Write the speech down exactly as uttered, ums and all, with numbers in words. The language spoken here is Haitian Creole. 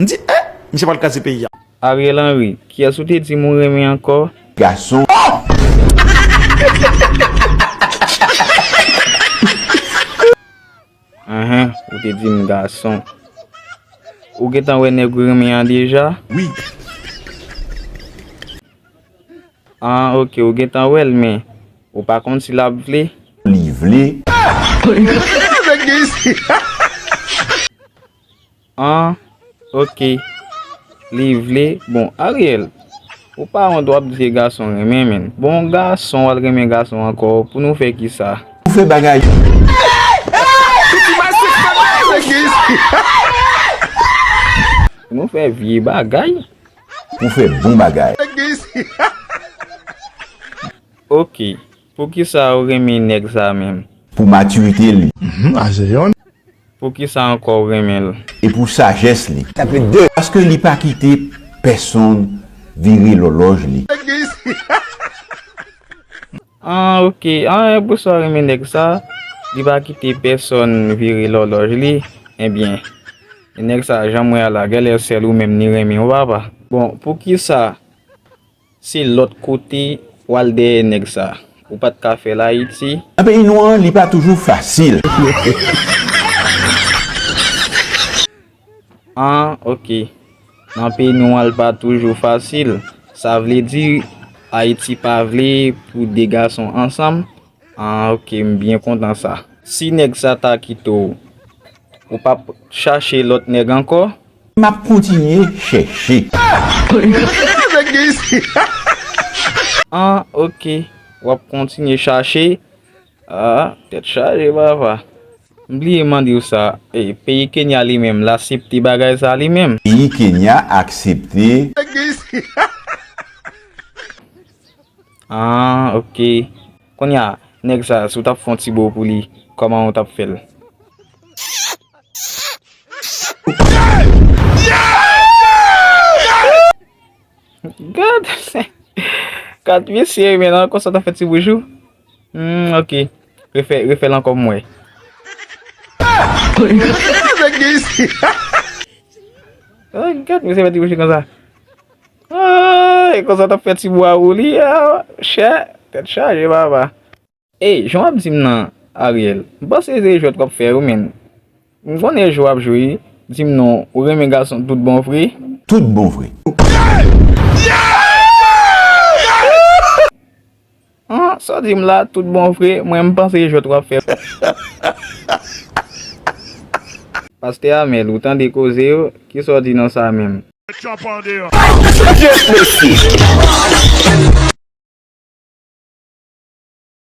M di, eh, misye pral kraze peyi a. Ariel Henry, kiyès ou te di m ou renmen ankò? Gason. Enhen, ou te di m gason. Ou gentan wè nèg ou renmen an deja? Wi. An, oke, ou gentan wè l, men ou pa konn si l ap vle? Li vle. An, oke. Li vle. Bon, Ariel, ou pa wont w ap di se gason renmen, menn. Bon, gason w al renmen gason ankò, pou nou fè kisa? Nou fè bagay. Pou nou fè vye bagay. Pou fè bon bagay. Oke. Poukisa ou renmen nèg sa menm? Pou matirite li. Mhm, a se yon. Poukisa ankò ou renmen l? E pou sajès li. Sa fè de. Paske li pa kite pèsonn vire lòlòj li. An, oke. An, e pou sa ou renmen nèg sa, li pa kite pèsonn vire lòlòj li. Ebyen, nèg sa, jan m wè a la, genlè sèl ou menm li renmen, wi papa. Bon, poukisa se lòt kote w al dèyè nèg sa? Ou pa t ka fè l Ayiti? Nan peyi nou an, li pa toujou fasil. An, oke. Nan peyi nou an, l pa toujou fasil. Sa vle di, Ayiti pa vle pou de gason ansanm? An, oke, m byen kontan sa. Si nèg sa ta kite w, ou p ap chache lòt nèg ankò? M ap kontinye chèche. An, oke. W ap kontinye chache. Ah, tèt chaje, papa. M bliye mande w sa. E, peyi Kenya li menm, l aksepte bagay sa li menm? Peyi Kenya aksepte. Ah, oke. Kounye a, nèg sa, si w t ap fè yon ti bo pou li, kòman w t ap fè l? Gad, gad mesye, men nan konsa w t ap fè ti bouch ou? Hmm, oke. Refè, refè l ankò pou mwen. Ay, gad mesye fè ti bouch li konsa. Ay, konsa w t ap fè ti bwa ou li, ah, chè, tèt chaje, papa. Ey, jan w ap di m nan, Ariel, m panse se jwèt w ap fè wi, menn. M konnen jwe w ap jwe, di m non, ou renmen gason tout bon vre? Tout bon vre. An, sa w di m la, tout bon vre, mwen m panse jwèt w ap fè. Pastè Amèl, ou tande koze yo, kisa w di nan sa menm? Yes, mesye.